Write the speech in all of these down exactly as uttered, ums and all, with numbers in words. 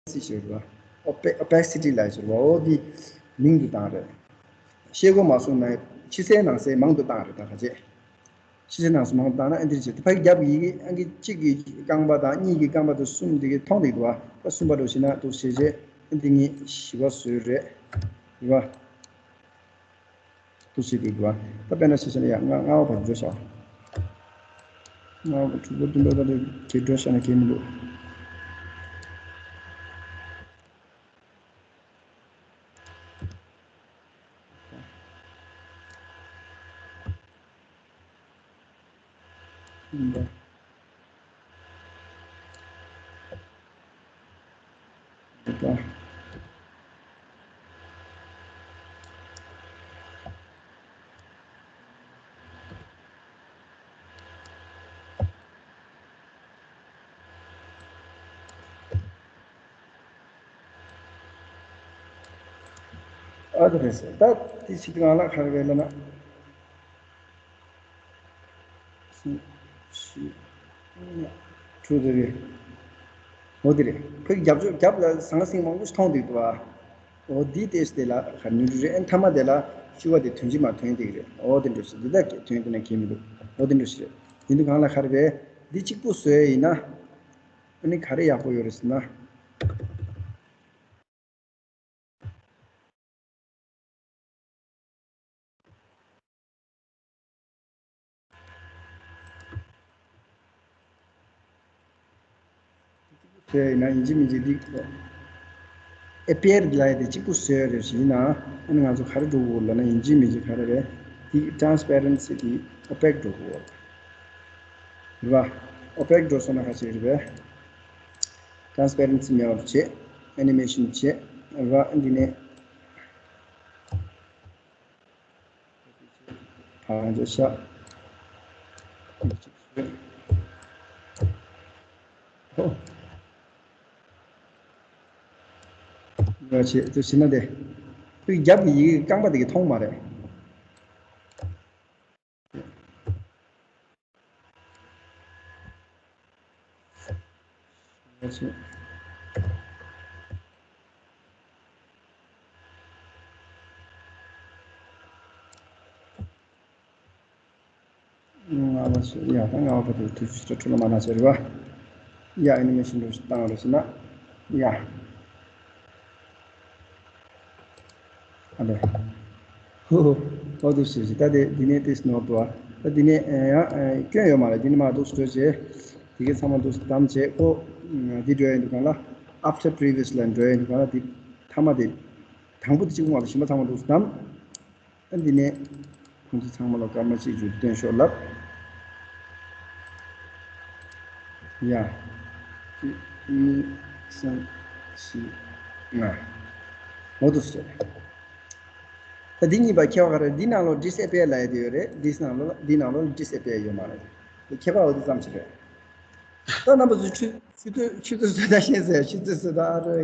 སི་ཞེས་པ། ཨོ་པེ་ཨོ་པེ་སི་ཊི་ལབ་ཞེས་པ། འོ་འདི་མིང་དུ་བཏང་རེད། ཤེལ་སྒོ་མ་བཟུང་ན་ཕྱི་གསལ་ནང་གསལ་མང་དུ་བཏང་རེད། ད་ག་བྱས། ཕྱི་གསལ་ནང་གསལ་མང་དུ་བཏང་ན་ཨ་འདིར་བྱས། ད་ཕ་གི་རྒྱབ་ཀྱི་ཨ་གི་གཅིག་གི་རྐང་པ་དང་གཉིས་ཀྱི་རྐང་པ་དང་གསུམ་འདི་གི་མཐོང་འདུག་པ། ད་གསུམ་པ་འགྲོ་ཞེ་ན་འདུག་ཞེས་བྱས། ཨ་འདི་ངས་བཞི་པ་བཟོས་རེད། རེད་པ། འདུག་ཞེས་འདུག་པ། ད་དཔེར་ན་ཞེས་བྱས་ན་ཡ་ལྔ་ལྔ་པ་བར་འགྲོ་བྱ། ལྔ་པ་དྲུག་པ་བདུན་པ་བར་དུ་གས་འགྲོ་བྱ་ན་གས་མི་འདུག་ཡིན་པ། ཡིན་པ། ཨ་དེ་རེད་ཟེར། ད་དེ་ཞིག་ང་ལ་ག་རེ་རེད་ལབ་ན། ཁྲུ་དེ་རེད། འོ་དེ་རེད། ཁོའི་རྒྱབ་ཕྱོགས་རྒྱབ་ལ་ཟང་ཟིང་མང་པོ་ཞིག་མཐོང་འདུག་པ། འོ་དེའི་སྟེང་དེ་ལ་ག་རེ་འགྲོ་རེད། ཨེ་མཐའ་མ་དེ་ལ་ཕྱུ་པ་དེ་ཐོན་གྱི་མ་ཐོན་དེ་རེད། འོ་དེ་འདྲ་ཞིག་འདི་དག་གི་ཐོན་དེ་ན་གལ་མི་འདུག་འོ་དེ་འདྲ་ཞིག་རེད། ཡིན་དུས་གང་ལ་ག་རེ་རེད། འདི་གཅིག་པུ་བཟོས་ཡིན་ན། ཨ་ནི་ག་རེ་ཡག་པོ་ཡོད་རེད་ཟེར་ན། བཟོས་ཡིན་ན་ཡིན་གཅིག་མིན་གཅིག་འདི། ཨེ་པི་ཨར་ལབ་ཡ་དེ་གཅིག་པུ་བཟོས་རེད་ཞེ་ན། ཨ་ནི་ང་ཚོ་ག་རེ་འགྲོ་དགོས་ལབ་ན། ཡིན་གཅིག་མིན་གཅིག་ག་རེ་རེད། འདི་ཊ་རན་སི་པེ་རན་སི་དེ་ཨོ་པེག་འགྲོ་དགོས། རེད་པ། ཨོ་པེག་འགྲོ་སོང་ན་ག་ཅིག་རེད་པས། ཊ་རན་སི་པེ་རན་སི་མེད་པར་བྱེད། ཨེ་ནི་མེ་ཤན་བྱེད། རེད་པ། འདི་ནས། ཕར་འཇོག་བྱ། ཨོ། ཡ་ཆེ་ཚོ་ཕྱིན་ན་དེ། དེ་རྒྱབ་ཀྱི་ཡི་གེ་རྐང་པ་དེ་གི་མཐོང་མ་རེད། ཡ་ཆེ། ལྔ་པ་བྱས། ཡ་ད་ལྔ་པ་དེ་དུས་ཚོད་འཕྲོ་བརླག་མ་གནང་བྱས་རེད་པ། ཡ་ཨེ་ནི་མེ་ཤན་འདྲ་བོ་ཞིག་བཏང་རེད་ཟེར་ན། ཡ། ཨ་ལེ། ཧོ་ཧོ། ཨོ་འདུག་སེ་བྱས། ད་དེ་འདི་ནས་དེ་སྣོར་དུ་བ། ད་འདི་ནས་ཡང་སྐྱོན་ཡོད་མ་རེད། འདི་ནས་མར་འདུག་སེ་འགྲོ་བྱས། དེ་གའི་ཚང་མ་འདུག་སེ་བདམས་བྱས། ཁོ་འདི་འགྲོ་ཡ་ཡིན་དུས་གང་ལ། after previous ལ་འགྲོ་ཡ་ཡིན་དུས་གང་ལ། འདི་མཐའ་མ་དེ། དང་པོ་དེ་གཅིག་པུ་མ་གཏོགས་གཞན་པ་ཚང་མ་འདུག་སེ་བདམས། ཨ་འདི་ནས་ཁོང་ཚོ་ཚང་མ་ལ་སྐར་མ་གཅིག་བརྗོད་སྟོན་ཤོག་ལབ། ཡ། གཅིག་གཉིས་གསུམ་བཞི་ལྔ། འོ་འདུག་སེ། ད་འདི་གཉིས་པ་ཁྱད་པར་ག་རེ། འདི་ནང་ལོགས་ཌི་སི་ཨེ་པི་ཨར་ལབ་ཡ་དེ་ཡོད་རེད། འདི་ནང་ལོགས་འདི་ནང་ལོགས་ཌི་སི་ཨེ་པི་ཨར་ཡོད་མ་རེད། དེ་ཁྱད་པར་འོ་དེ་ཙམ་ཞིག་རེད། ད་རྣམ་པ་ཚོས་ཆུ་ཆུ་ཚོད་ཆུ་ཚོད་བཟོ་ལྟ་ཤེས་ཟེར། ཆུ་ཚོད་བཟོ་ལྟ་ཨ་རོ་ཡ།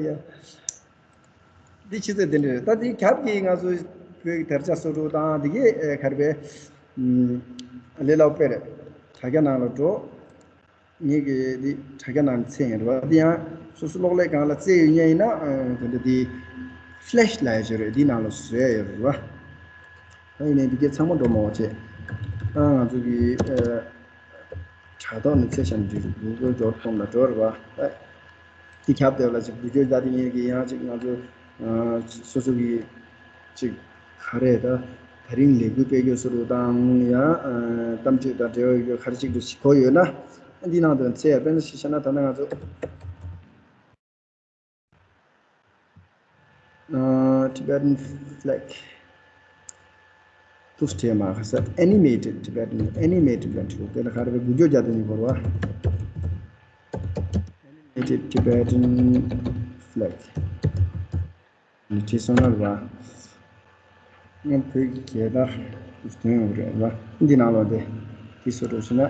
འདི་ཕྱི་ཚེས་དེ་འདྲ་རེད། ད་འདི་རྒྱབ་ཀྱི་ང་ཚོ་བོད་ཀྱི་དར་ཆ་བཟོ་འདྲ་དང་འདི་གའི་ཨེ་ག་རེ་པས། ཨམ། ལས་སླ་པོ་དཔེ་རེད། དྲ་རྒྱ་ནང་ལ་འགྲོ། ངེད་ཀྱི་འདི་དྲ་རྒྱ་ནང་ནས་བཙལ་ཡིན་རེད་པ། འདི་ཡང་སོ་སོ་གློག་ཀླད་སྒང་ལ་བཙལ་ཡོད་མཁན་ཡིན་ན། ཨ། དེ་འདྲ་འདི་ཕི་ལེ་ཤི་ལབ་ཡ་ཅིག་རེད། འདི་ནང་ལ་བཟོ་ཡ་ཡོད་རེད་པ། ད་ཡིན་ནའི་འདི་གའི་ཚང་མ་འགྲོ་མ་འོང་བྱས། ཨ། ང་ཚོ་གི་ཨ། དྲ་ཐོག་ནས་བཙལ་བྱས་ན་འགྲིག་རེད། གུ་གལ་ཌོཊ་ཀོམ་ལ་འགྲོ་རེད་པ། ཨ། འདི་རྒྱབ་དེ་ལ་ཅིག་འགུལ་སྐྱོད་རྒྱག་དེ་ངེད་ཀྱི་ཡང་ཅིག་ང་ཚོ། ཨ། སོ་སོ་གི་ཅིག་ག་རེ་ད། ད་རིང་ལས་འགུལ་སྤེལ་རྒྱུ་བཟོ་འདྲ་དང་ཡང་། ཨ། གཏམ་བརྗོད་དང་འབྲེལ་བ་ཡོད་རྒྱུ་ག་རེ་ཅིག་འདྲ་ཞིག་གོ་ཡོད་ན། འདི་ནང་དུ་འཚོལ་ཡ། དཔེར་ན་ཞིག་བྱས་ན་ད་ནང་ང་ཚོ། ཨ། Tibetan flag. ཏུ་སྤྲད་མ་ཁ་ས། Animated Tibetan, animated ལ་འཁྲིད། དེ་ལ་ག་རེ་རེད། འགུལ་སྐྱོད་རྒྱག་དེ་ཉིད་བོར་བ། Animated Tibetan flag. འདི་བྲིས་སོང་ན་རེད་པ། ང་བོད་ཀྱི་རྒྱལ་དར་སྟོན་ཡོང་གི་རེད་པ། འདི་ནང་ལོགས་དེ། འདི་བཟོ་འདྲ་ཞིག་ན།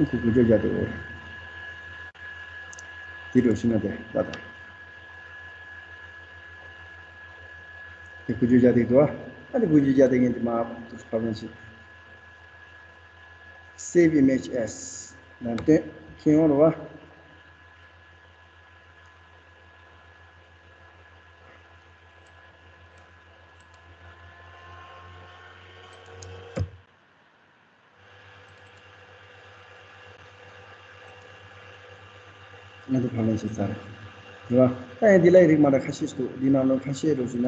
ཁོ་འགུལ་སྐྱོད་རྒྱག་དེ་འོ། འདི་འདྲ་ཞིག་ན་དེ་ལ་དང་། འདི་འགུལ་སྐྱོད་རྒྱག་དེ་འདུག་པ། ཨ་འདི་འགུལ་སྐྱོད་རྒྱག་དེ་ངས་འདི་མར་ཕབ་ལེན་བྱེད། Save image as ལ་སྟོན། ཁྱེད་ཡོང་རེད་པ། ང་ཚོ་ཕབ་ལེན་བྱས་ཚར་རེད་བ། ད་ཡང་འདི་ལ་ཡི་རིགས་མ་འདྲ་ཁ་ཤས་ཤིག་འདུག་འདི་ནང་ལོགས་ཁ་ཤས་རོ་ཞུ་ན།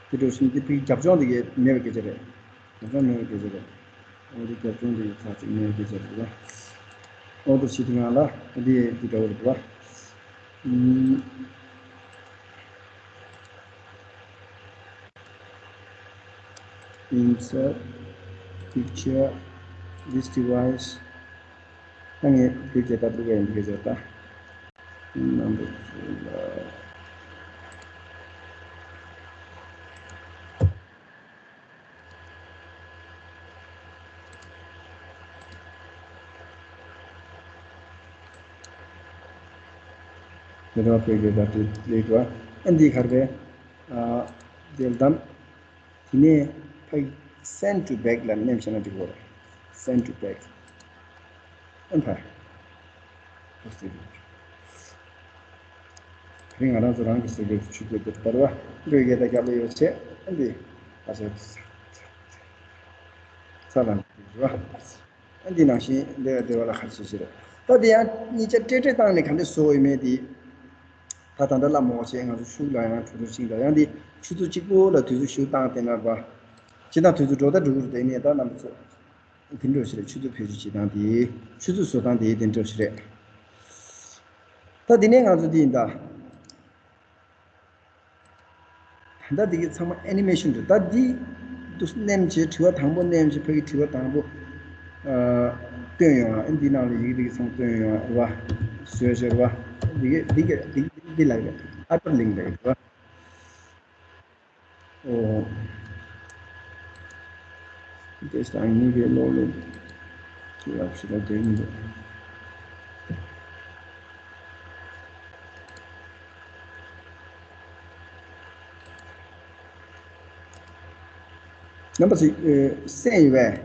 དེ་འདྲ་བཞིན་དེ་ཕིག་རྒྱབ་ལྗོངས་དེ་གས་མེད་པའི་སྐད་ཆ་རེད། རྒྱབ་ལྗོངས་མེད་པའི་སྐད་ཆ་རེད། འོ་དེ་རྒྱབ་ལྗོངས་དེ་ཚར་ཅིག་མེད་པའི་སྐད་ཆ་རེད་བ། འོ་དེ་ཞིག་དེ་ང་ལ་འདི་འདི་འདྲ་བོ་རེད་བ། ཨུམ། Insert picture, this device. ད་ངས་བོད་སྐད་ད་འདུག་ག་ཡིན་འདུག་ག་ཟེར་ད། ནམ་བུ་ཚོ་ལ། དེ་རུ་བོད་སྐད་ད་དེ་ལེགས་བ། ཨ་འདི་གར་བས། ཨ། དེ་ལ་དམ། དེ་ནས་ཕ་གི་send to back ལ་མནན་བྱས་ན་འགྲིག་གོ་རེད། Send to back. ཨན་ཕ། ཨོ་སི་ཊྲེ་ལི་ཡ། དེ་རིང་ང་རང་ཚོ་རང་གི་སྲོལ་རྒྱུན་ཆུ་ཚོད་དེ་ལྟར་བ་འགྲོ་ཡི་གེ་དང་རྒྱབ་ལ་ཡོད་ཆེ་ཨན་དེ་ཨ་ཟེར་ས་ལ་འགྲོ་བ། ཨ་འདི་ནང་བཞིན་འདི་འདི་བ་ལ་ཁ་ཤས་ཤིག་རེད། ད་དེ་ཡང་གཉིས་ཆ་སྤྲེལ་སྤྲེལ་བཏང་ནས་ག་འདྲས་བཟོ་ཡོད་མེད་དེ། ད་ད་ལྟ་སླ་མོ་བྱས་ང་ཚོ་ཤུགས་ལ་ཡང་གྲོས་བསྡུར་ཤིང་ལ་ཡང་དེ་ཆུ་ཚོད་གཅིག་པོ་ལ་དུས་ཚོད་ཞུ་བཏང་དེ་ན་བ། ཇི་ལྟར་དུས་ཚོད་འགྲོ་ད་འགྲོ་གི་རེད་དེ་ནས་ད་རྣམ་པ་ཚོ། དེ་འདྲ་ཞིག་རེད། ཆུ་ཚོད་བེད་སྤྱོད་བྱེད་སྟངས་དེ་ཆུ་ཚོད་བཟོ་སྟངས་དེ་དེ་འདྲ་ཞིག་རེད། ད་དེ་ནས་ང་ཚོ་དེ་ཡིན་ད། ད་ལྟ་འདི་གི་ཚང་མ་ཨེ་ནི་མེ་ཤོན་རེད། ད་འདི་འདུག་མནན་བྱས་དྲི་བ་དང་པོ་མནན་བྱས་ཕ་གི་དྲི་བ་དང་པོ་ཨ། བཏོན་ཡོང་ཨ། འདི་ནང་ལ་ཡི་གེ་འདི་གི་ཚང་མ་བཏོན་ཡོང་ཨ་རེད་བ། བཟོས་བྱས་རེད་བ། འདི་གི་འདི་གི་འདི་གི་འདི་ལ་ཡི་གེ་ཧའི་པར་ལིང་ལ་ཡི་གེ་རེད་བ། ཨོ། དེ་སང་ཉིན་གི་ལོ་ལོ་དེ་ཡག་ཤོས་ལ་དེ་ཡིན་འདུག་རྣམ་པ་ཚོས་གསན་ཡོད་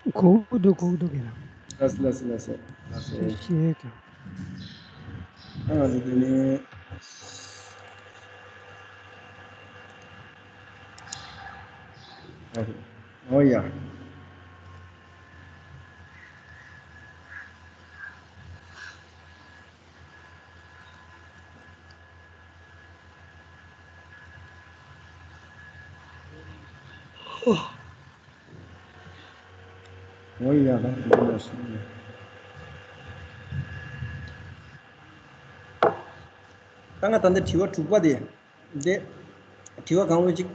པས། གོ་གི་འདུག་གོ་གི་འདུག་གས། ལགས་སོ་ལགས་སོ་ལགས་སོ་ལགས་སོ། ཤེས་ཤེས་ཀྱང་། ཨ་ང་ཚོ་དེ་ནི། ཨོ་ཡ། ཨོ་ཡ། ད་ང་ད་ལྟ་དྲི་བ་དྲུག་པ་དེ། དེ། དྲི་བ་གང་རུང་གཅིག་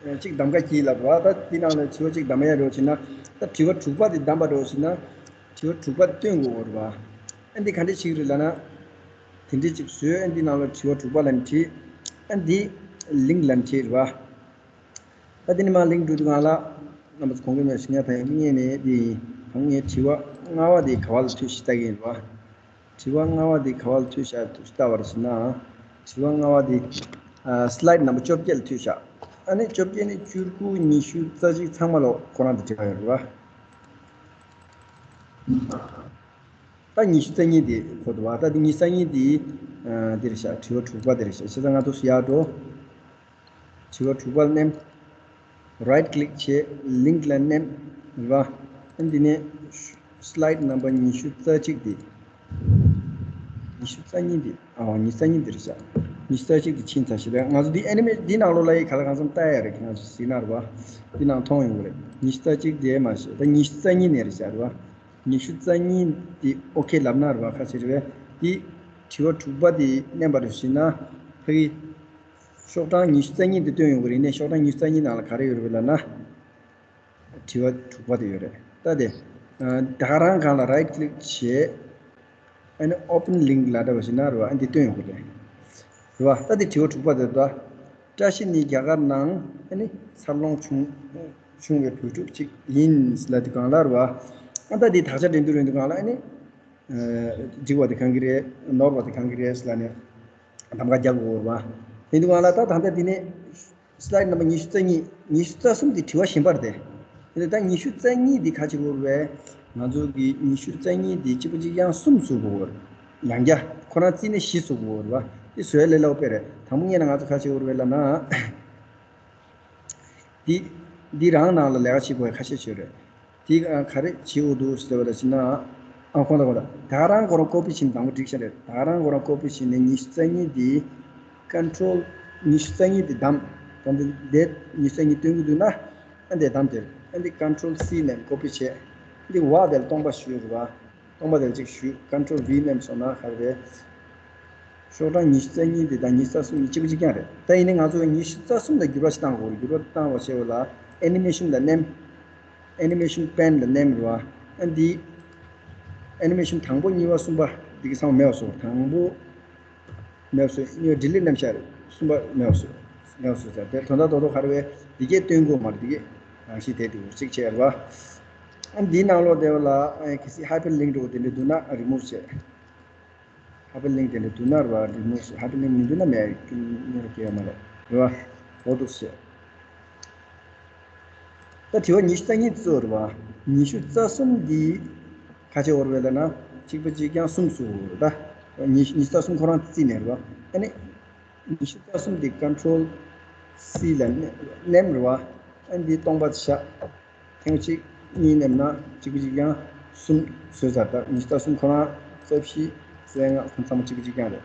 གཅིག་གདམ་ག་གྱིས་ལབ་པ། ད་དེ་ནང་ལ་དྲི་བ་གཅིག་གདམ་ཡ་རོགས་བྱེད་ན། ད་དྲི་བ་དྲུག་པ་དེ་གདམ་པ་རོགས་བྱེད་ན། དྲི་བ་དྲུག་པ་སྟོན་དགོས་རེད་བ། ཨ་འདི་ག་འདྲས་བྱེད་ཀྱི་རེད་ལབ་ན། དེ་འདྲས་གཅིག་བཟོས། ཨ་འདི་ནང་ལ་དྲི་བ་དྲུག་པ་ལབ་ནས་བྲིས། ཨ་འདི་ལིང་ལབ་ནས་བྲིས་རེད་བ། ད་དེ་ནས་མར་ལིང་འགྲོ་དུས་སྒང་ལ། རྣམ་པ་ཚོ་གོང་གི་མེད་ཞུ་ཉན་ཐང་ངེས་ནས་དེ་ཡིན། ད་ངས་དྲི་བ་ལྔ་པ་དེ་ག་བ་ལ་མཐུད་ཞིག་ལྟ་གི་ཡིན་རེད་བ། དྲི་བ་ལྔ་པ་འདི་ག་བ་ལ་མཐུད་བཞག་འདུག་ལྟ་བར་ཞུ་ན། དྲི་བ་ལྔ་པ་འདི། ཨ། སི་ལའིཌ་ནམ་བར་བཅོ་བརྒྱད་ལ་མཐུད་བཞག་ཨ་ནི་བཅོ་བརྒྱད་ནས་བཅུ་དགུ། ཉི་ཤུ། རྩ་གཅིག་ཚང་མ་ལོག་ཁོ་རང་དང་འབྲེལ་བ་ཡོད་རེད་བ། ད་ཉི་ཤུ་རྩ་གཉིས་འདི་གོ་འདུག་བ། ད་འདི་ཉི་ཤུ་རྩ་གཉིས་འདི། ཨ། འདིར་བཞག་དྲི་བ་དྲུག་པ་འདིར་བཞག་བྱས་ཙང་ང་ཚོ་ཡར་འགྲོ། དྲི་བ་དྲུག་པ་ལ་མནན། རའིཊ་ཀླིག་བྱས། ལིང་ལ་མནན། རེད་བ། ཨ་འདི་ནས་སི་ལའིཌ་ནམ་བར་ཉི་ཤུ་རྩ་གཅིག་འདི། ཉི་ཤུ་རྩ་གཉིས་འདི། ཨ། ཉི་ཤུ་རྩ་གཉིས་འདི་རེད་བཞག་ཉི་ཤུ་རྩ་གཅིག་འདི་ཕྱིན་ཚར་ཞེས་པས། ང་ཚོ་འདི་ཨེ་ནི་མེ་འདི་ནང་ལོགས་ལ་ཡི་ག་ལ་གང་འཚམ་ལྟ་ཡ་རེད། ཁྱེད་རང་ཚོ་གཟིགས་ན་རེད་བ། འདི་ནང་མཐོང་ཡོང་གི་རེད། ཉི་ཤུ་རྩ་གཅིག་འདི་མ་ཤེས། ད་ཉི་ཤུ་རྩ་གཉིས་ནས་རེད་བཞག་རེད་བ། ཉི་ཤུ་རྩ་གཉིས་འདི་ཨོ་ཁེ་ལབ་ན་རེད་བ། ཁ་ཤས་རེད་བས། འདི་དྲི་བ་དྲུག་པ་འདི་མནན་པ་རེད་ཞེ་ན། ཕ་གི་ཤོག་གྲངས་ཉི་ཤུ་རྩ་གཉིས་འདི་བཏོན་ཡོང་གི་རེད། ནས་ཤོག་གྲངས་ཉི་ཤུ་རྩ་གཉིས་ནང་ལ་ག་རེ་ཡོད་རེད་ལབ་ན། དྲི་བ་དྲུག་པ་དེ་ཡོད་རེད། ད་དེ། ད་ག་རང་སྒང་ལ་རའིཊ་ཀླིག་བྱས། ཨ་ནི་ཨོ་པན་ལིང་ལབ་འདྲ་བ་ཞིག་ན་རེད་བ། ཨ་འདི་བཏོན་ཡོང་གི་རེད། རེད་བ། ད་དེ་དྲི་བ་དྲུག་པ་དེ་རེད་བ། བཀྲ་ཤིས་ནི་རྒྱ་གར་ནང་ཨ་ནི་འཚར་ལོངས་བྱུང་བྱུང་བའི་བུ་ཕྲུག་ཅིག་ཡིན་ལབ་དུས་སྒང་ལ་རེད་བ། ཨ་ད་དེ་དག་ཆ་འགྲན་བསྡུར་ཡོང་དུས་སྒང་ལ་ཨ་ནི། འགྲིག་པ་དེ་གང་གི་རེད། ནོར་བ་དེ་གང་གི་རེད་ལབ་ནས་གདམ་ག་རྒྱག་དགོས་རེད་བ། དེ་དུས་སྒང་ལ་ད་ད་ལྟ་འདི་ནས། སི་ལའིཌ་ནམ་བར་ཉི་ཤུ་རྩ་གཉིས། ཉི་ཤུ་རྩ་གསུམ་དེ་དྲི་བ་གཞན་པ་རེད་དེ། དེ་ནས་ད་ཉི་ཤུ་རྩ་གཉིས་དེ་ག་བྱེད་དགོས་རེད་བས། ང་ཚོ་གི་ཉི་ཤུ་རྩ་གཉིས་དེ་གཅིག་པ་གཅིག་རྐྱང་གསུམ་བཟོ་དགོས་རེད། ཡང་བསྐྱར་ཁོ་རང་རྩིས་ནས་བཞི་བཟོ་དགོས་རེད་བ། དེ་བཟོ་ཡ་ལས་སླ་པོ་དཔེ་རེད། དང་པོ་ངས་ན་ང་ཚོ་ག་བྱེད་དགོས་རེད་བས་ལབ་ན། འདི། འདི་རང་ནང་ལ་ལས་ཀ་བྱེད་དགོས་ཡ་ཁ་ཤས་ཡོད་རེད། དེ་ག་རེ་བྱེད་དགོས་འདུག་ཟེར་བ་ལ་ཕྱིན་ན། ཨ་ཁོ་ན་ཁོ་ན་ད་ག་རང་ཁོ་རང་ཀོ་པི་བྱིན་དང་པོ་འགྲིག་ཤ་རེད། ད་ག་རང་ཁོ་རང་ཀོ་པི་བྱིན་ནས་ཉི་ཤུ་རྩ་གཉིས་དེ་ཀོན་ཊོལ་ཉི་ཤུ་རྩ་གཉིས་དེ་བདམས། དང་པོ་དེ་ཉི་ཤུ་རྩ་གཉིས་སྟོན་གི་འདུག་ན། ཨ་འདི་བདམས་དེ་ཨ་འདི་ཀོན་ཊོལ་སི་ནས་ཀོ་པི་བྱས། འདི་བ་དེ་ལ་སྟོང་པ་ཞུས་རེད་བ། སྟོང་པ་དེ་ལ་གཅིག་ཞུས། ཀོན་ཊོལ་ཝི་ནས་སོང་ན་ག་རེ་རེད། ཤོག་གྲངས་ཉི་ཤུ་རྩ་གཉིས་འདི་དང་ཉི་ཤུ་རྩ་གསུམ་གཉིས་གཅིག་པ་གཅིག་རྐྱང་རེད། ད་ཡིན་ནའི་ང་ཚོ་ཉི་ཤུ་རྩ་གསུམ་ལ་འགྱུར་བ་ཞིག་བཏང་དགོས་རེད། འགྱུར་བ་བཏང་བ་བྱས་པ་ལ་ཨེ་ནི་མེ་ཤོན་ལ་མནན། ཨེ་ནི་མེ་ཤོན་པེན་ལ་མནན་རེད་བ། ཨ་འདི་ཨེ་ནི་མེ་ཤོན་དང་པོ་གཉིས་པ་གསུམ་པ་འདི་གི་ཚང་མ་མེད་པ་བཟོ། དང་པོ་མེད་པ་བཟོ། གཉིས་པ་ཌི་ལིཊ་མནན་ཤག་རེད། གསུམ་པ་མེད་པ་བཟོ། མེད་པ་བཟོ་ཟེར་དེ་དོན་དག་རྡོག་རྡོག་ག་རེ་བས་འདི་གས་སྟོན་དགོས་མ་རེད། འདི་གས་རང་བཞིན་དེ་འདུག་གཅིག་བྱས་རེད་བ། ཨ་འདིའི་ནང་ལོགས་དེ་བ་ལ་ཨ་གལ་སྲིད་ཧའི་པར་ལིང་འགྲོ་དེ་འདྲ་འདུག་ན་རི་མུབ་བྱས། ཧའི་པར་ལིང་དེ་འདྲ་འདུག་ན་ར་རི་མུབ་བྱས། ཧའི་པར་ལིང་མི་འདུག་ན་མེད་ཀྱི་ཉེར་སྐྱེལ་ཡ་མ་རེད། རེད་བ། འོ་འདུག་བྱས། ད་དྲི་བ་ཉི་ཤུ་རྩ་གཉིས་གཙོ་བོ་རེད་བ། ཉི་ཤུ་རྩ་གསུམ་འདི་ཁ་ཆེ་བོར་བས་ལ་ན་གཅིག་པ་གཅིག་རྐྱང་གསུམ་སུ་རེད་ད། ཉི་ཉི་ཤུ་རྩ་གསུམ་ཁོ་རང་རྩིས་ནས་རེད་བ། ཨ་ནི་ཉི་ཤུ་རྩ་གསུམ་འདི་ཀོན་ཊོལ་སི་ལ་མནན་རེད་བ། ཨ་འདི་སྟོང་པ་བཞག་ཐེངས་གཅིག་གཉིས་མནན་ན་གཅིག་པ་གཅིག་རྐྱང་གསུམ་བཟོས་ཚར། ད་ཉི་ཤུ་རྩ་གསུམ་ཁོ་རང་རྩ་བཞི་རྩ་ལྔ་ཁོ་ཚང་མ་གཅིག་པ་གཅིག་རྐྱང་རེད།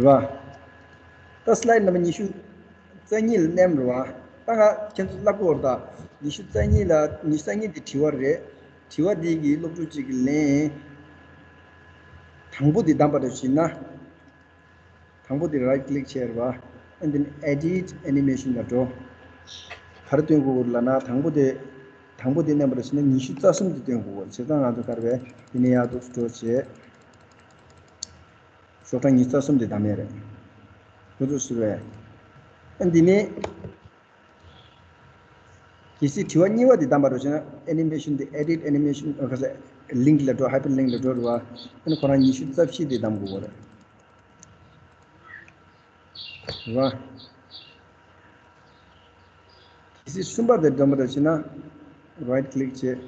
རེད་བ། ད་སི་ལའིཌ་ནམ་བར་ཉི་ཤུ་རྩ་གཉིས་ལ་མནན་རེད་བ། ད་ང་ཁྱེད་ཚོ་ལབ་དགོས་རེད་ད། ཉི་ཤུ་རྩ་གཉིས་ལ་ཉི་ཤུ་རྩ་གཉིས་དེ་དྲི་བ་རེད། དྲི་བ་འདི་གི་སློབ་ཕྲུག་ཅིག་གིས་ལན། དང་པོ་དེ་བདམས་པ་འདྲ་བྱས་ན། དང་པོ་དེ་རའིཊ་ཀི་ལིག་བྱས་རེད་བ། ཨ་འདི་ནི་ཨེ་ཌིཊ་ཨེ་ནི་མེ་ཤོན་ལ་འགྲོ། ག་རེ་སྟོན་དགོས་ལབ་ན་དང་པོ་དེ། དང་པོ་དེ་མནན་པ་རེད་ཟེར་ན་ཉི་ཤུ་རྩ་གསུམ་དེ་སྟོན་དགོས། བྱས་ཙང་ང་ཚོ་ག་རེ་བས་དེ་ནས་ཡར་འདུག་འགྲོ་བྱས། ཤོག་གྲངས་ཉི་ཤུ་རྩ་གསུམ་དེ་བདམས་ཡས་རེད། ཁོ་ཚོ་ཟེར་བས། ཨ་འདི་ནས། གལ་སྲིད་དྲི་བ་གཉིས་པ་དེ་བདམས་པ་འདྲ་བྱས་ན་ཨེ་ནི་མེ་ཤོན་དེ་ཨེ་ཌིཊ་ཨེ་ནི་མེ་ཤོན་ཨ་ཁ་ས་ལིང་ལ་འགྲོ། ཧའི་པར་ལིང་ལ་འགྲོ་རེད་བ། ཨ་ནི་ཁོ་རང་ཉི་ཤུ་རྩ་བཞི་དེ་བདམས་དགོས་པ་རེད། རེད་བ། གལ་སྲིད་གསུམ་པ་དེ་བདམས་པ་འདྲ་བྱས་ན་རའིཊ་ཀི་ལིག་བྱས།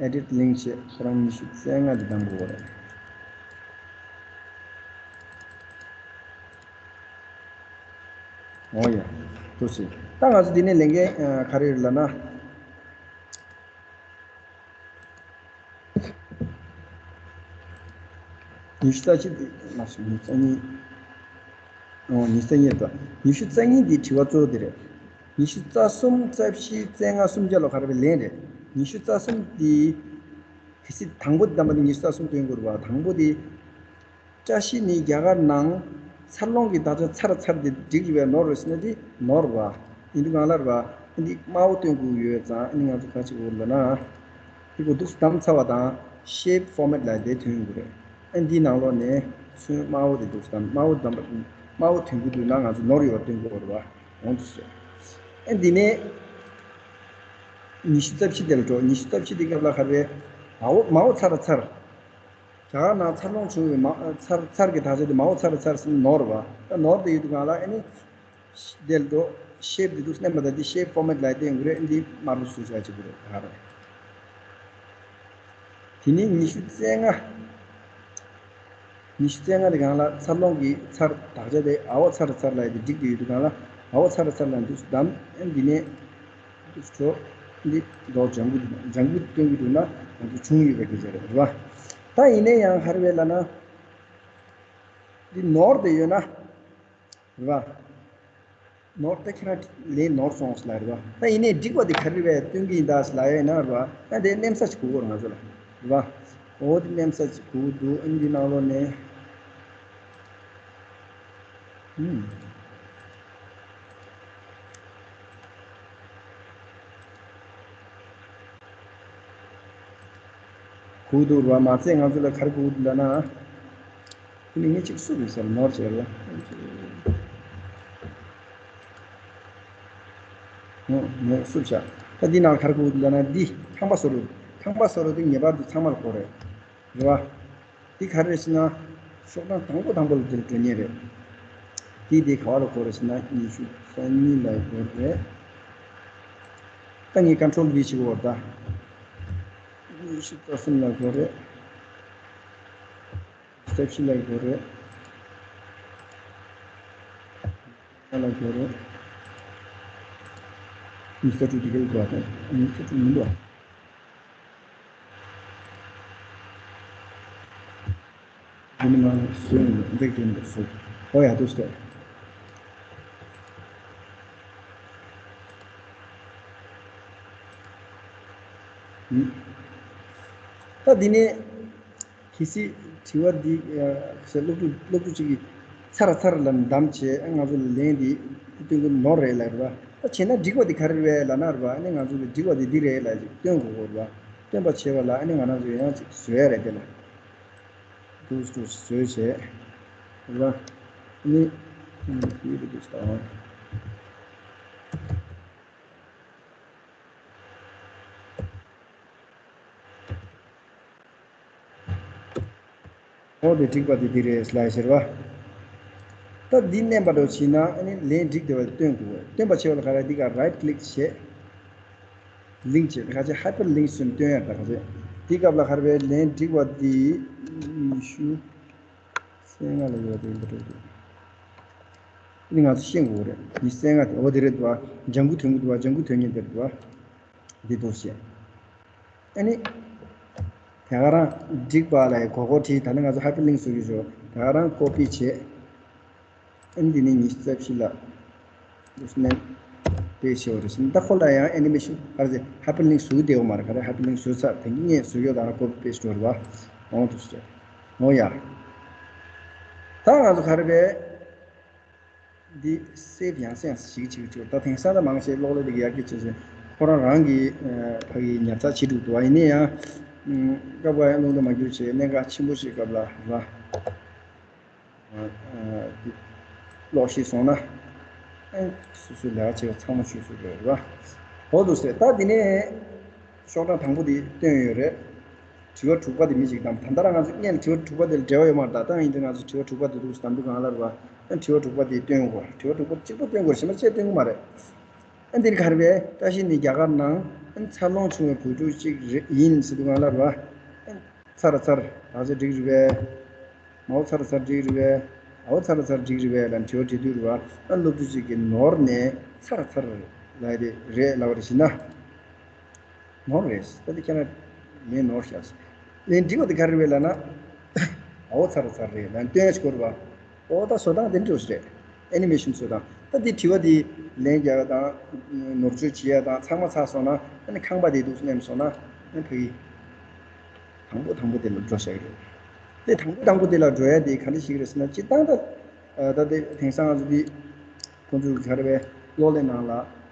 ཨེ་ཌིཊ་ལིང་བྱས། ཁོ་རང་ཉི་ཤུ་རྩ་ལྔ་དེ་བདམས་དགོས་པ་རེད། འོ་ཡ། འདུག་སེ། ད་ང་ཚོ་འདི་ནས་ལས་འགན་ཨ་ག་རེ་རེད་ལབ་ན། ཉི་ཤུ་རྩ་གཅིག་དེ་མ་སོང་། ཉི་ཤུ་རྩ་གཉིས། འོ་ཉི་ཤུ་རྩ་གཉིས་དང་ཉི་ཤུ་རྩ་གཉིས་དེ་དྲི་བ་གཙོ་བོ་དེ་རེད། ཉི་ཤུ་རྩ་གསུམ་རྩ་བཞི་རྩ་ལྔ་གསུམ་ཆ་ལ་ག་རེ་བའི་ལན་རེད། ཉི་ཤུ་རྩ་གསུམ་དེ་གལ་སྲིད་དང་པོ་དེ་བདམས་པ་ནི་ཉི་ཤུ་རྩ་གསུམ་སྟོན་དགོས་རེད་བ། དང་པོ་དེ། བཀྲ་ཤིས་ནི་རྒྱ་གར་ནང་འཚར་ལོངས་ཀྱི་དག་ཆ་ཚར་ཚར་དེ་འགྲིག་རེད་པས། ནོར་རེད་ཟེར་ན་དེ་ནོར་བ། ཡིན་དུས་གང་ལ་རེད་པ། ཨ་ནི་དམར་པོ་སྟོན་དགོས་ཡོད་ཙང་ཨ་ནི་ང་ཚོ་ག་ཅིག་འོར་ལ་ན། དེ་གོ་འདུག་བདམས་ཚར་བ་དང་ཤེབ་ཕོར་མེཊ་ལ་དེ་ཐོན་དགོས་རེད། ཨ་འདིའི་ནང་ལོགས་ནས་ཚོན་དམར་པོ་དེ་འདུག་བདམས། དམར་པོ་བདམས་པ་དམར་པོ་ཐོན་གྱི་འདུག་ན་ང་ཚོ་ནོར་ཡོད་པ་སྟོན་དགོས་རེད་པ། འོང་དུ་སོང་། ཨ་འདི་ནས་ཉི་ཤུ་རྩ་བཞི་དེ་ལ་འགྲོ། ཉི་ཤུ་རྩ་བཞི་དེ་སྐབས་ལ་ག་རེ་རེད། དམར་པོ་དམར་པོ་ཚར་ཚར། རྒྱ་གར་ནང་འཚར་ལོངས་བྱུང་བའི་མ་ཚར་ཚར་གྱི་དག་ཆ་དེ་མའོ་ཚར་ཚར་ཟིན་ནོར་བ། ད་ནོར་དེ་ཡོད་དུས་གང་ལ་ཨ་ནི། དེ་ལ་འགྲོ། ཤེབ་དེ་འདུག་སེ་མནན་པ་དང་དེ་ཤེབ་ཕོར་མེཊ་ལ་བསྟན་དགོས་རེད། འདི་དམར་པོ་བཟོས་བྱ་བྱེད་དགོས་རེད་ག་རེ། དེ་ནས་ཉི་ཤུ་རྩ་ལྔ། ཉི་ཤུ་རྩ་ལྔ་དེ་གང་ལ་འཚར་ལོངས་ཀྱི་ཚར་དག་ཆ་དེ་ཨའོ་ཚར་ཚར་ལ་དེ་འགྲིག་དེ་ཡོད་དུས་གང་ལ་ཨའོ་ཚར་ཚར་ལ་འདུག་སེ་བདམས། ཨ་འདི་ནས། འདི་ཚོ་འདི་མདོག་ལྗང་གུ་ལྗང་གུ་སྟོན་གྱི་འདུག་ན་ང་ཚོ་བྱུང་ཡོད་པའི་སྐད་ཆ་རེད་རེད་བ། ད་ཡིན་ནའི་ཡང་ག་རེ་རེད་ལབ་ན། འདི་ནོར་དེ་ཡོད་ན་རེད་བ། ནོར་དེ་ཁྱེད་རང་ལས་ནོར་སོང་ཟེར་ལབ་རེད་བ། ད་ཡིན་ནའི་འགྲིག་པ་དེ་ག་རེ་རེད་སྟོན་གྱི་ཡིན་ད་ཟེར་ལབ་ཡ་ཡིན་ན་རེད་བ། ད་དེ་མནན་ས་ཅིག་དགོས་ཀྱི་རེད་ང་ཚོ་ལ་རེད་བ། འོ་དེ་མནན་ས་ཅིག་དགོས་ཀྱི་འདུག་ཨ་འདི་ནང་ལོགས་ནས། ཧུམ། གུ་དུ་ར་མ་ཚད་ང་ཚོ་ལ་ག་རེ་གུ་དུ་ལ་ན། ཁོ་ནི་ངས་ཅིག་བསུབ་ཡོད་ཟེར་ནོར་བྱས་ར། ངས་བསུབ་བྱ། ད་འདི་ནང་ག་རེ་གུ་དུ་ལ་ན་འདི་ཁང་པ་བཟོ་རུ། ཁང་པ་བཟོ་རུ་འདི་ངེས་པར་དུ་ཚང་མར་དགོས་རེད། རེད་བ། འདི་ག་རེ་རེད་ཟེར་ན། ཤོག་གྲངས་དང་པོ་དང་པོ་ལ་འདིར་འགྲོ་ཉེན་རེད། འདི་འདི་ག་བ་ལ་གོ་རེད་ཟེར་ན་ཉི་ཤུ་རྩ་གཉིས་ལ་གོ་རེད། ད་ངས་ཀོན་ཊོལ་ཝི་བྱེད་དགོས་རེད་ད། ཉི་ཤུ་རྩ་གསུམ་ལ་གོ་རེད། རྩ་བཞི་ལ་གོ་རེད། ལྔ་ལ་གོ་རེད། ཉི་ཤུ་རྩ་དྲུག་འདི་ག་ལ་གོ་རེད། ཉི་ཤུ་རྩ་དྲུག་མི་འདུག་ཨ། ཨ་ནི་མ་བཟོས་ནས་འདེགས་དེ་འདུག་བཟོས། ཨོ་ཡ་འདུག་སྟེ། ད་འདི་ནས་གལ་སྲིད་དྲི་བ་འདི་ཟེར་སློབ་ཕྲུག་སློབ་ཕྲུག་ཅིག་གིས་ཚར་ཚར་ལ་འདམ་བྱས་ང་ཚོ་ལ་ལན་འདི་སྟོན་གི་ནོར་རེད་ལབ་རེད་པ། ད་བྱས་ན་འགྲིག་པ་འདི་ག་རེ་རེད་ལབ་ན་རེད་པ། ཨ་ནི་ང་ཚོ་གི་འགྲིག་པ་འདི་འདི་རེད་ལབ་ཅིག་སྟོན་དགོས་གོ་རེད་པ། སྟོན་པ་བྱས་པ་ལ་ཨ་ནི་ང་རང་ཚོ་ཡང་ཅིག་བཟོ་ཡ་རེད་དེ་ལ། འདུག་འདུག་བཟོས་བྱས། རེད་པ། ཨ་ནི་ཡིད་དུ་འདུག་ས། འོ་དེ་འགྲིག་པ་དེ་འདི་རེད་ལབ་ཟེར་བ། ད་འདི་མནན་པ་འདྲ་བྱས་ན་ཨ་ནི་ལན་འགྲིག་བསྡད་པ་སྟོན་དགོས། སྟོན་པ་བྱེད་པ་ལ་ག་རེ་འདི་ག་right click བྱས། link བྱས་ཁ་ཆེ་hyperlink བཟོས་ནས་སྟོན་ཡ་ད་ཁ་ཆེ། འདི་སྐབས་ལ་ག་རེ་བའི་ལན་འགྲིག་པ་འདི་ཉི་ཤུ་རྩ་ལྔ་ལ་ཡོད་པ་དེ་འདི་འགྲིག་འདུག་འདི་ང་ཚོ་ཤེས་དགོས་རེད། ཉི་ཤུ་རྩ་ལྔ་དེ་འོ་དེ་རེད་འདུག་བ། ལྗང་གུ་དོན་གྱི་འདུག་བ། ལྗང་གུ་དོན་གྱི་འདིར་འདུག་བ། འདི་འདུག་ཟེར། ཨ་ནི། དེ་ག་རང་འགྲིག་པ་ལ་གོ་གོ་བྲིས། ད་ནི་ང་ཚོ་hyperlink བཟོ་གི་ཞོ། དེ་ག་རང་copy བྱས། ཨ་ནི་འདི་ནི་ཉི་ཤུ་རྩ་བཞི་ལ། འདུག་ནས། paste བྱས་པ་རེད་ཟིན། ད་ཁོ་ལ་ཡང་animation ག་རེ་ཟེར་hyperlink བཟོ་གི་བསྡད་ཡོད་མ་རེད། ག་རེ་hyperlink བཟོས་ཚར། དེ་གི་ངས་བཟོ་ཡོད་ད་རང་copy paste འགྲོ་རེད་བ། འོང་འདུག་ཟེར། འོ་ཡ། ད་ང་ཚོ་ག་རེ་བས། འདི་save ཡང་སེ་ཡང་སེ་ཞིག་ཅིག་ཅིག་ད་དེང་སང་ད་མང་ཆེ་གློག་ཀླད་འདི་གི་ཡར་རྒྱས་ཆེ་ཆེ་ཁོ་རང་རང་གི་ཕ་གི་ཉར་ཚགས་བྱེད་འདུག་འདུག་ཨ་ཡིན་ན་ཡང་སྐབས་འགའ་ཡང་རླུང་དུ་མ་གྱུར་བྱས་གནད་འགག་ཆེན་པོ་ཞིག་སྐབས་ལ་ར་འདི་གློག་ཤེས་སོང་ན་སོ་སོའི་ལས་ཀ་བྱེད་པ་ཚང་མ་ཆུད་ཟོས་རེད་ར། འོ་འདུག་ཟེར། ད་འདི་ནས་ཤོག་གྲངས་དང་པོ་འདི་བཏོན་ཡོད་རེད། དྲི་བ་དྲུག་པ་དེ་མི་ཞིག་དང་། ད་ལྟ་རང་ང་ཚོ་སྔོན་དྲི་བ་དྲུག་པ་དེ་ལ་འབྲེལ་བ་ཡོད་མ་རེད། ད་ཡིན་དུས་ང་ཚོ་དྲི་བ་དྲུག་པ་དེ་འདུག་སེ་དམ་འབུ་གང་ལ་རེད་བ། ཨ་དྲི་བ་དྲུག་པ་དེ་སྟོན་དགོས། དྲི་བ་དྲུག་པ་གཅིག་པོ་སྟོན་དགོས། གཞན་པ་ཅིག་སྟོན་གི་མ་རེད། ཨ་འདིར་ག་རེ་བས། བཀྲ་ཤིས་ནི་རྒྱ་གར་ནང་ཨ་འཚར་ལོངས་བྱུང་བའི་བུ་ཕྲུག་ཅིག་རེད་ཡིན་ཟེར་དུས་གང་ལ་རེད་བ། ཨ་ཚར་ཚར་ད་ཚོད་འགྲིག་རེད་བས། མའོ་ཚར་ཚར་འགྲིག་རེད་བས། ཨའོ་ཚར་ཚར་འགྲིག་རེད་བས་ལ་དྲི་བ་དྲི་དུས་རེད་བ། ཨ་སློབ་ཕྲུག་ཅིག་གིས་ནོར་ནས་ཚར་ཚར་ལབ་དེ་རེད་ལབ་པ་རེད་ཟེར་ན། ནོར་རེད། ད་འདི་ཁྱེད་རང་ངས་ནོར་བཞག་ལན་འགྲིག་པ་འདི་ག་རེ་རེད་ལབ་ན། ཨའོ་ཚར་ཚར་རེད་ལབ་སྟོན་ཡ་ཞིག་དགོས་རེད་བ། ཨོ་ད་བཟོ་སྟངས་དེ་འདྲ་རེད། ཨེ་ནི་མེ་ཤིན་བཟོ་སྟངས། ད་འདི་དྲི་བ་འདི་ལན་རྒྱག་ཡ་དང་། ནོར་བཅོས་བྱེད་ཡ་དང་ཚང་མ་ཚར་སོང་ན་ཨ་ནི་ཁང་པ་དེ་འདུག་སྣེམ་སོང་ན་ཨ་ནི་ཕ་གི་དང་པོ་དང་པོ་དེ་ལ་འགྲོ་བཞག་གི་རེད། དེ་དང་པོ་དང་པོ་དེ་ལ་འགྲོ་ཡ་དེ་ག་འདྲ་ཞིག་རེད་ཟེར་ན། སྤྱིར་བཏང་ད་ད་དེ་དེང་སང་ང་ཚོ་འདི་ཁོང་ཚོའི་ག་རེ་བས་གློག་ཀླད་ནང་ལ་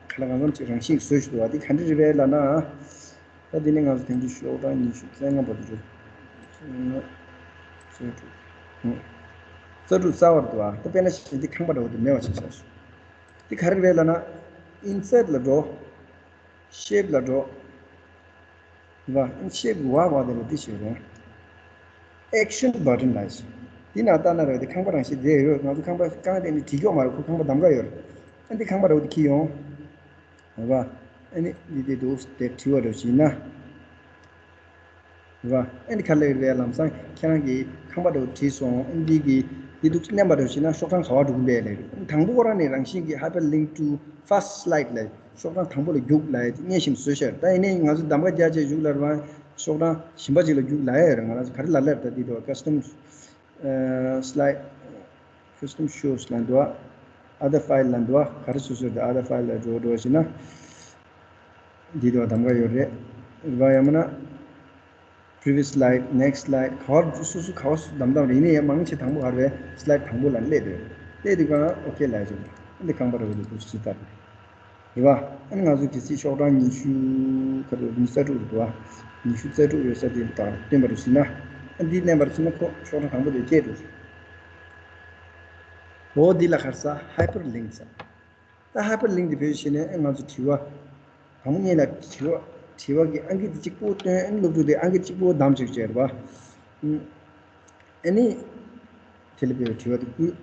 ག་ལ་གང་འཚམ་ཅིག་རང་བཞིན་བཟོས་ཞུ་བ་དེ་ག་འདྲ་རེད་བས་ལབ་ན། ད་འདི་ནི་ང་ཚོ་དེང་དུས་ཤོག་གྲངས་ཉི་ཤུ་རྩ་ལྔ་བར་དུ་འགྲོ། རྩ་དྲུག་རྩ་དྲུག་རྩ་བར་དུ་ཨ། ད་དཔེར་ན་ཞིག་འདི་ཁང་པ་འདྲ་བོ་དེ་མེད་པ་ཞིག་བྱས་སོང་། འདི་ག་རེ་རེད་ལབ་ན། ཨིན་སར་ལ་འགྲོ། ཤེབ་ལ་འགྲོ། རེད་པ། ཨིན་ཤེབ་གི་བ་བ་དེ་ལ་འདི་ཞིག་རེད། ཨེག་ཤན་བྷ་ཊན་ལབ་ཞིག་འདི་ནང་ལྟ་ན་རེད། འདི་ཁང་པ་རང་བཞིན་བསྡད་ཡོད། ང་ཚོ་ཁང་པ་རྐང་སྟེང་ནས་བྲིས་ཀྱོག་མ་རེད། ཁོ་ཁང་པ་གདམ་ག་ཡོད་རེད། ཨ་འདི་ཁང་པ་འདྲ་བོ་དེ་འཁྱེར་ཡོང་། རེད་པ། ཨ་ནི་འདི་དེ་འདུག་དེ་བྲིས་པ་འདྲ་བྱས་ན། རེད་པ། ཨ་ནི་ག་ལེར་རེད། ལམ་སང་ཁྱེད་རང་གིས་ཁང་པ་འདྲ་བོ་བྲིས་སོང་། ཨ་ནི་འདི་གི་འདི་འདུག་མནན་པ་འདྲ་བོ་བྱས་ན་ཤོག་གྲངས་ག་པར་འགྲོ་གི་འདུག་ལབ་རེད། ཨ་ནི་དང་པོ་ཁོ་རང་ནས་རང་བཞིན་གྱིས་Hyperlink to first slide ལབ་ཤོག་གྲངས་དང་པོ་ལ་རྒྱུགས་ལབ་ཡ་དེ་མངོན་ཞིང་བཟོས་ཤར། ད་ཡིན་ནའི་ང་ཚོ་གདམ་ག་རྒྱག་བྱས་རྒྱུགས་ལབ་རེད་པ། ཤོག་གྲངས་གཞན་པ་ཅིག་ལ་རྒྱུགས་ལབ་ཡ་ཡོད་རེད། ང་རང་ཚོ་ག་རེ་ལབ་ལབ་ད་འདི་འདུག custom slide, custom shows ལབ་འདུག other file ལབ་འདུག་ག་རེ་སོ་སོའི་དེ་other file ལ་འགྲོ་འགྲོ་བྱས་ན། འདི་དུ་གདམ་ག་ཡོད་རེད། རེད་པ། ཡང་མིན་ན་previous slide, next slide ག་བར་སོ་སོ་ག་བར་སོ་གདམ་གདམ་རེད། ཡིན་ནའི་ཡང་མང་ཆེ་དང་པོ་ག་རེ་རེད། slide དང་པོ་ལ་སླེབས་འདུག་སླེབས་དུས་གང་ཨོ་ཁེ་ལབ་ཡ་ཅིག་འདི་ཁང་པ་འདྲ་བོ་འདུག་ཅིག་ལྟ་རེད། རེད་པ། ཨ་ནི་ང་ཚོ་གལ་སྲིད་ཤོག་གྲངས་ཉི་ཤུ་ག་རེ་ཉི་ཤུ་རྩ་དྲུག་རེད་འདུག་ག་ཉི་ཤུ་རྩ་དྲུག་ཡོད་ས་དེ་དང་བསྟུན་པ་རེད་ཟེར་ན། ཨ་འདི་མནན་པ་རེད་ཟེར་ན་ཁོ་ཤོག་གྲངས་དང་པོ་དེ་སྐྱེལ་འགྲོ་རེད། འོ་འདི་ལ་ག་རེ་ཟེར། Hyperlink ཟེར། ད་Hyperlink འདི་བེད་སྤྱོད་བྱས་ནས་ང་ཚོ་དྲི་བ། དང་པོ་ཉིད་ལ་དྲི་བ། དྲི་བ་གི་ཨང་ཀི་འདི་གཅིག་པོ་བཏོན། ཨ་ནི་སློབ་ཕྲུག་དེ་ཨང་ཀི་གཅིག་པོ་བདམས་བཅུག་བྱས་རེད་པ། ཨ་ནི། དེ་ལ་དཔེ་དྲི་བ་དེ་བསྐུར།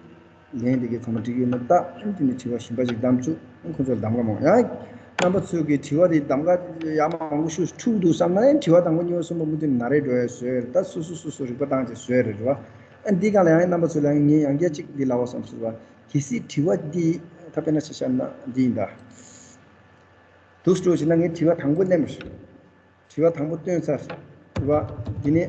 ལན་དེ་གའི་ཚང་མ་འགྲིག་ཡོད་མེད་བལྟ། ཨ་ནི་དེ་ནས་དྲི་བ་གཞན་པ་ཞིག་བདམས་བཅུག་ཨ་ནི་ཁོ་ཚོ་ལ་གདམ་ག་མང་། ཡང་རྣམ་པ་ཚོས་ཀྱི་དྲི་བ་དེ་གདམ་ག་ཡག་མ་མང་པོ་ཞིག་འཁྲུག་འདུག་བསམ་ན། ཨ་ནི་དྲི་བ་དང་པོ་གཉིས་པ་གསུམ་པ་མུ་མཐུད་ནས་ན་རེ་འགྲོ་ཡ་བཟོས་རེད། ད་སོ་སོ་སོ་སོ་རིག་པ་བཏང་བྱས་བཟོས་རེད་རེད་པ། ཨ་ནི་འདི་སྒང་ལ་ཡང་རྣམ་པ་ཚོ་ལ་ངས་ཡང་བསྐྱར་གཅིག་འདི་ལབ་པ་བསམ་སོང་རེད་པ། གལ་སྲིད་དྲི་བ་འདི་ད་དཔེར་ན་ཆ་བཞག་ན་འདི་ཡིན་ད། འདུག་སྤྲོ་བྱས་ན་ངས་དྲི་བ་དང་པོ་ལེན་པ་རེད། དྲི་བ་དང་པོ་བཏོན་ཚར་རེད་པ། འདི་ནས།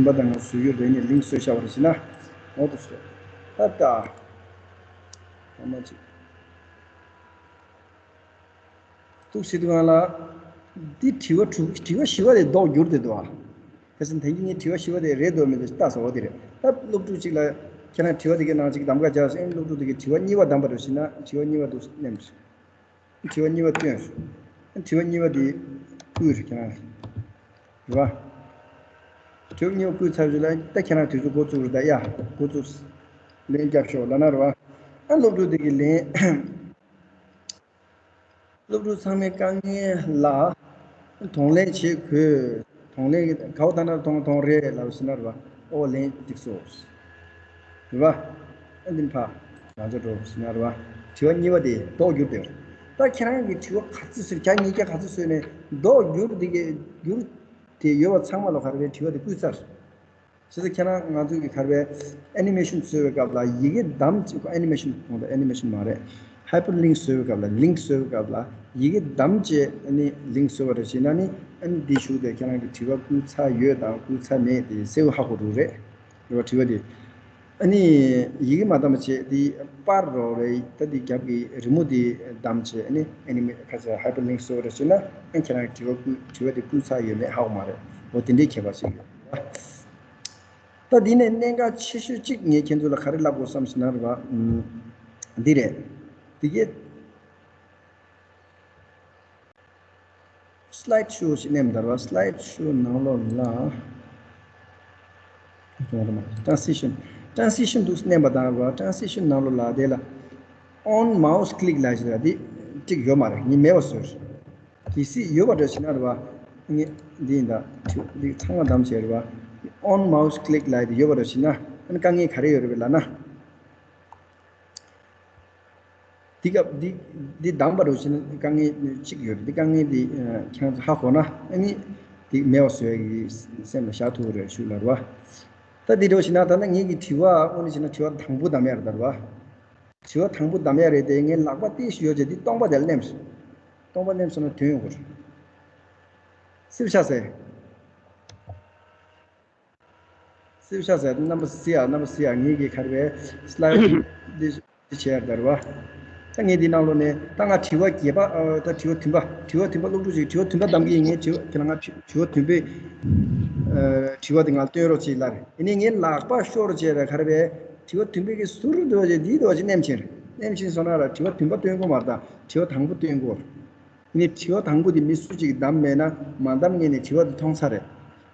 རིམ་པ་དང་ངོ་བཟོ་རྒྱུ་རེད་ནས་ལིང་བཟོས་བཞག་པ་རེད་ཟེར་ན། འོ་དེ་ཚོ། ད་ལྟ། ཨ་མ་ཅིག་ཐུག་སྲིད་དུས་སྒང་ལ། འདི་དྲི་བ་དྲུག་དྲི་བ་བཞི་པ་དེ་ལྡོག་འགྱུར་དེ་འདུག་ཨ། ཁ་སང་དེང་གི་ངའི་དྲི་བ་བཞི་པ་དེ་རེད་འདུག་མི་འདུག་ལྟ་ཟེར་བ་དེ་རེད། ད་སློབ་ཕྲུག་ཅིག་ལ་ཁྱེད་རང་དྲི་བ་དེ་གའི་ནང་ཅིག་གདམ་ག་བྱས་ཨེ་སློབ་ཕྲུག་དེ་གའི་དྲི་བ་གཉིས་པ་གདམ་པ་རེད་ཟེར་ན་དྲི་བ་གཉིས་པ་འདུག་མནན་པ་རེད། དྲི་བ་གཉིས་པ་བཏོན། དྲི་བ་གཉིས་པ་དེ་བསྐུལ་རེད་ཁྱེད་རང་རེད་བ། དྲི་བ་གཉིས་པ་བསྐུལ་ཚར་རྗེས་ལ་ད་ཁྱེད་རང་དུས་ཚོད་འགོ་བཙུགས་རེད། ད་ཡ་འགོ་བཙུགས། ལན་རྒྱབ་ཤོག་ལབ་ན་རེད་བ། ཨ་སློབ་ཕྲུག་དེ་གའི་ལན། སློབ་ཕྲུག་ཚང་མའི་དཀའ་ངལ་ལ་གདོང་ལེན་བྱེད་དགོས། གདོང་ལེན་ག་བ་ད་ན་གདོང་གདོང་རེད་ལབ་ཟིན་ན་རེད་བ། ཨོ་ལན་འགྲིག་སོ། རེད་བ། ཨ་འདི་ཕ། ང་ཚོ་འགྲོ་ཟིན་ན་རེད་བ། དྲི་བ་གཉིས་པ་དེ་ལྡོག་འགྱུར་དེ། ད་ཁྱེད་རང་གི་དྲི་བ་ག་ཚོད་བཟོས་བྱ་ཉིས་བརྒྱ་ག་ཚོད་བཟོས་ནས་ལྡོག་འགྱུར་དེ་གའི་འགྱུར་དེ་ཡོད་པ་ཚང་མ་ལ་ག་རེ་རེད་དྲི་བ་དེ་བསྐུལ་ཚར། བྱས་ཙང་ཁྱེད་རང་ང་ཚོ་གི་ག་རེ་ཨེ་ནི་མེ་ཤན་བཟོ་བའི་སྐབས་ལ་ཡི་གེ་བདམས་བྱས། ཨེ་ནི་མེ་ཤན་གོང་དུ་ཨེ་ནི་མེ་ཤན་མ་རེད། ཧའི་པར་ལིང་བཟོ་བའི་སྐབས་ལ་ལིང་བཟོ་བའི་སྐབས་ལ་ཡི་གེ་བདམས་བྱས་ཨ་ནི་ལིང་བཟོ་བ་རེད་བྱས་ན་ནི་ཨ་ནི་འདི་གཞུག་དེ་ཁྱེད་རང་གི་དྲི་བ་བསྐུལ་ཚར་ཡོད་དང་བསྐུལ་ཚར་མེད་དེ་གསལ་པོ་ཧ་གོ་འགྲོ་རེད། རེད་བ། དྲི་བ་དེ་ཨ་ནི་ཡི་གེ་མ་བདམས་པ་བྱས་དེ་པར་རོ་རེད། ད་དེ་རྒྱབ་ཀྱི་རི་མོ་དེ་བདམས་བྱས་ཨ་ནི་ཨེ་ནི་མེ་ཁ་ཚ་ཧའི་པར་ལིང་བཟོ་བ་རེད་བྱས་ན་ཨ་ནི་ཁྱེད་རང་གི་དྲི་བ་བསྐུལ་དྲི་བ་དེ་བསྐུལ་ཚར་ཡོད་མེད་ཧ་གོ་མ་རེད། འོ་དེ་འདྲའི་ཁྱད་པར་ཞིག་ཡོད་རེད་བ། ད་འདི་ནས་གནད་འགག་ཆེ་ཤོས་གཅིག་ངས་ཁྱེད་ཚོ་ལ་ག་རེ་ལབ་དགོས་བསམ་ཟིན་ན་རེད་བ། ཨམ། འདི་རེད། འདི་གའི་སི་ལའེད་ཤོ་ཞིག་ནས་མི་འདར་བ་སི་ལའེད་ཤོ་ནང་ལོགས་ལ་ཀྲན་སི་ཤན། transition དུ་མནན་པ་དང་རེད་བ། transition ནང་ལོགས་ལ་དེ་ལ་on mouse click ལབ་ཞིག་ལ་དེ་གཅིག་ཡོད་མ་རེད། ངས་མེད་པ་བཟོས། གལ་སྲིད་ཡོད་པ་འདྲ་བྱས་ན་རེད་བ། ངས་འདི་ཡིན་ད། འདི་ཚང་མ་བདམས་བྱས་རེད་བ། on mouse click ལབ་དེ་ཡོད་པ་འདྲ་བྱས་ན་ཨ་ནི་དཀའ་ངལ་ག་རེ་ཡོད་རེད་བ་ལབ་ན། འདི་སྐབས་འདི་འདི་བདམས་པ་འདྲ་བྱས་ན་དཀའ་ངལ་གཅིག་ཡོད་རེད། འདི་དཀའ་ངལ་འདི་ཁྱེད་རང་ཚོ་ཧ་གོ་ན་ཨ་ནི་འདི་མེད་པ་བཟོ་ཡག་གི་སེམས་ལ་བཞག་ཐུབ་ཀྱི་རེད་ཞུ་ལབ་རེད་བ། ད་འདི་འདྲ་བྱས་ན་ད་ལྟ་ངེད་ཀྱི་དྲི་བ་དངོས་གནས་བྱས་ན་དྲི་བ་དང་པོ་བདམས་ཡག་རེད་ད་རེད་བ། དྲི་བ་དང་པོ་བདམས་ཡག་རེད་དེ། ངའི་ལག་པ་ཏོག་ཙམ་ཡོད་ཅེ་འདི་སྟོང་པ་དེ་ལ་མནན་སོང་། སྟོང་པ་མནན་སོང་ན་དོན་ཡོང་གི་རེད། སིབ་ཤ་ཟེར། སིབ་ཤ་ཟེར། རྣམ་པ་གཟིགས་ཨ། རྣམ་པ་གཟིགས་ཨ། ངེད་ཀྱི་ག་རེ་བས་slide འདི་འདི་བྱས་ཡག་རེད་བ། ད་ངས་འདི་ནང་ལོགས་ནས་ད་ང་དྲི་བ་བརྒྱད་པ། ཨ། ད་དྲི་བ་བདུན་པ། དྲི་བ་བདུན་པ་སློབ་ཕྲུག་ཅིག་དྲི་བ་བདུན་པ་བདམས་ཀྱི་ཡིན། ངས་དྲི་བ་ཁྱེད་རང་ང་དྲི་བ་བདུན་པའི་ཨ་དྲི་བ་དེ་ང་ལ་སྟོན་རོགས་བྱེད་ལབ་རེད། ཡིན་ནའི་ངའི་ལག་པ་ཤོར་བྱས་ར་ག་རེ་བས། དྲི་བ་བདུན་པའི་གི་ཟུར་འདུག་བྱས་འདི་འདུག་བྱས་མནན་བྱས་རེད། མནན་བྱས་སོང་ན་ར་དྲི་བ་བདུན་པ་སྟོན་གོ་མ་རེད། ད་དྲི་བ་དང་པོ་སྟོན་གོ། ཡིན་ནའི་དྲི་བ་དང་པོ་དེ་མི་སུ་གཅིག་བདམས་མེད་ན་མ་བདམས་མཁན་ནས་དྲི་བ་དེ་མཐོང་ཚར་རེད།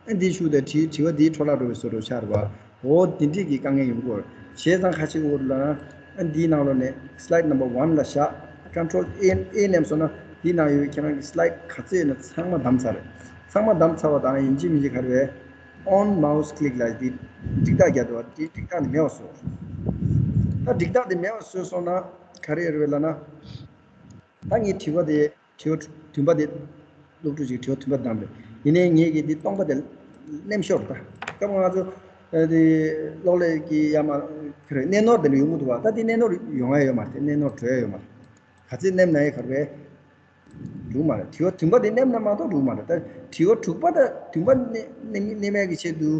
ཨ་འདི་ཤུགས་དེ་དྲི་དྲི་བ་འདིའི་འཕྲོ་བརླག་འགྲོ་བའི་བཟོ་འདྲ་ཆགས་རེད་བ། འོ་དེ་འདྲས་ཀྱི་དཀའ་ངལ་ཡོང་གི་ཡོད་རེད། བྱས་ཙང་ཁ་ཅིག་འོ་ལ་ཨ་འདིའི་ནང་ལོགས་ནས་slide number one ལ་བཞག control A A མནན་སོང་ན་འདིའི་ནང་ཡོད་ཁྱེད་རང་གི་slide ག་ཚོད་ཡོད་ན་ཚང་མ་བདམས་ཚར་རེད། ཚང་མ་བདམས་ཚར་བ་དང་ཡིན་གཅིག་མིན་གཅིག་ག་རེ་བས། on mouse click ལ་འདི་འགྲིག་རྟགས་རྒྱག་འདུག་བ། འདི་འགྲིག་རྟགས་འདི་མེད་པ་བཟོ། ད་འགྲིག་རྟགས་འདི་མེད་པ་བཟོས་སོང་ན་ག་རེ་ཡོད་རེད་བས་ལབ་ན། ད་ངས་དྲི་བ་དེ་དྲི་བ་བདུན་པ་དེ་སློབ་ཕྲུག་ཅིག་དྲི་བ་བདུན་པ་བདམས་རེད། ཡིན་ནའི་ངས་ཀྱིས་འདི་སྟོང་པ་དེ་མནན་ཤོར། ད་སྐབས་ང་ཚོ་ཨ་དེ་གློག་ཀླད་ཀྱི་ཡ་མ་ཁེ་རེད། གནད་ནོར་དེ་འདྲ་ཡོང་གི་འདུག་བ། ད་འདི་གནད་ནོར་ཡོང་ཡ་ཡོད་མ་རེད། གནད་ནོར་འགྲོ་ཡ་ཡོད་མ་རེད། ག་ཚོད་མནན་ན་ཡང་ག་རེ་འགྲིག་མ་རེད། དྲི་བ་བདུན་པ་དེ་མནན་ན་མ་གཏོགས་འགྲིག་མ་རེད། ད་དྲི་བ་དྲུག་པ་དང་བདུན་པ་མནན་མནན་མནན་མཁན་གྱི་ཆེད་དུ།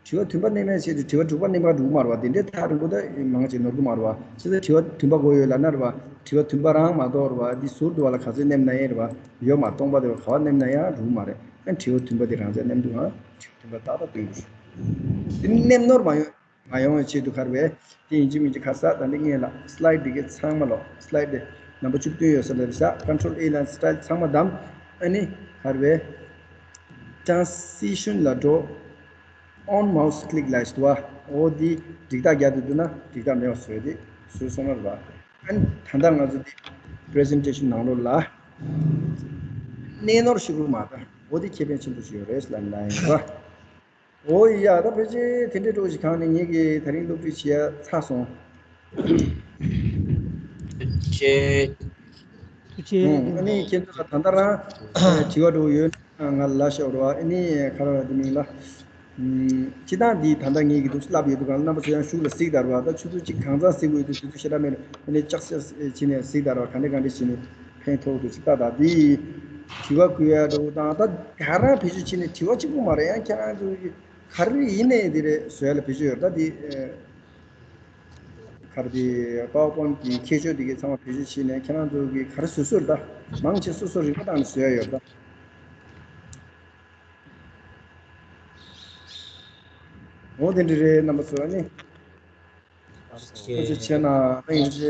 དྲི་བ་བདུན་པ་མནན་མཁན་ཆེད་དུ་དྲི་བ་དྲུག་པ་མནན་པ་འགྲིག་མ་རེད་བ། དེ་འདྲའི་ཐག་རིང་པོ་ད་མང་ཆེ་ནོར་གི་མ་རེད་བ། བྱས་ཙང་དྲི་བ་བདུན་པ་དགོས་ཡོད་ལབ་ན་རེད་བ། དྲི་བ་བདུན་པ་རང་མ་གཏོགས་རེད་བ། འདི་ཟུར་དུ་བ་ལ་ག་ཚོད་མནན་ན་ཡང་རེད་བ། ཡོད་མ་རེད། སྟོང་པ་དེ་བ་ག་བ་མནན་ན་ཡང་འགྲིག་མ་རེད། ཨ་དྲི་བ་བདུན་པ་དེ་རང་ཚད་མནན་འདུག་ཨང་། དྲི་བ་བདུན་པ་ཏག་ཏག་སྟོན་གྱི་རེད། དེ་ནི་མནན་ནོར་མ་ཡོང་མ་ཡོང་བའི་ཆེད་དུ་ག་རེ་བས། དེ་ཡིན་གཅིག་མིན་གཅིག་ཁ་ས་ད་འདི་ངས་ལ་slide འདི་གའི་ཚང་མ་ལོ། slide འདི་ནམ་པ་བཅུ་བདུན་ཡོད་ས་ལ་བཞག control A ལ་style ཚང་མ་བདམས། ཨ་ནི་ག་རེ་བས། transition ལ་འགྲོ། on mouse click ལ་ཞུ་བ། འོ་འདི་འགྲིག་རྟགས་རྒྱག་འདོད་འདུག་ན་འགྲིག་རྟགས་མེད་པ་བཟོས་ཏེ་བཟོས་སོང་ན་རེད་བ། ཨ་ནི་ད་ལྟ་ང་ཚོ་འདི་presentation ནང་ལོགས་ལ་གནད་ནོར་ཞིག་རུ་མ་ད། འོ་འདི་ཁེ་ཕན་ཆེན་པོ་ཞིག་ཡོད་རེད་ལབ་ན་ཡིན་པ། འོ་ཡ། ད་ཕལ་ཆེར་དེ་འདྲའི་འགྲོ་ཞིག་གང་ནས་ངེད་ཀྱིས་དེ་རིང་སློབ་ཁྲིད་བྱས་ཚར་སོང་། ཐུགས་རྗེ་ཆེ། ཨུམ། ཨ་ནི་ཁྱེད་ཚོ་ལ་ད་ལྟ་རང་དྲི་བ་འགྲོ་ཡོད་ན་ང་ལ་ཤོག་རོགས། ཨ་ནི་ག་རེ་དེ་མིན་ལ། ཨུམ། སྤྱི་བཏང་འདི་ད་ལྟ་ངེད་ཀྱིས་འདུག་བསླབ་ཡོད་དུས་གང་ལ་རྣམ་པ་ཚོ་ཡང་ཤུགས་ལ་གཟིགས་དར་བ། ད་ཆུ་ཚོད་གཅིག་གང་ཚང་གཟིགས་དགོས་དུས་ཆུ་ཚོད་ཞེ་དྲག་མེད་ན་ཨ་ནི་ལྕགས་ཤ་བྱས་ནས་གཟིགས་དར་བ། ག་འདྲ་ག་འདྲ་བྱས་ནས་ཕན་ཐོགས་འདུག་ཅིག་ལྟ། ད་འདི་དྲི་བ་བཀོད་ཡ་འགྲོ་དང་། ད་ག་རང་བེད་སྤྱོད་བྱས་ནས་དྲི་བ་གཅིག་པུ་མ་རེད། ཡང་ཁྱེད་རང་ཚོ་གི་ག་རེ་ཡིན་ནའི་དེ་རེད་བཟོ་ཡ་ལ་བེད་སྤྱོད་ཡོད་རེད། ད་དེ་ཨ་ག་རེ་དེ་PowerPoint གི་ཁྱད་ཆོས་དེ་གའི་ཚང་མ་བེད་སྤྱོད་བྱས་ནས་ཁྱེད་རང་ཚོ་གི་ག་རེ་བཟོ་སྲོལ་རེད། ད་མང་ཆེ་སོ་སོ་རིག་པ་བཏང་ནས་བཟོ་ཡ་ཡོད་རེད། ད་འོ་དེ་འདྲ་རེད། རྣམ་པ་ཚོ་ཨ་ནི། ཐུགས་རྗེ་ཆེ་གནང་། ཨ་ཡིན་ཚེ།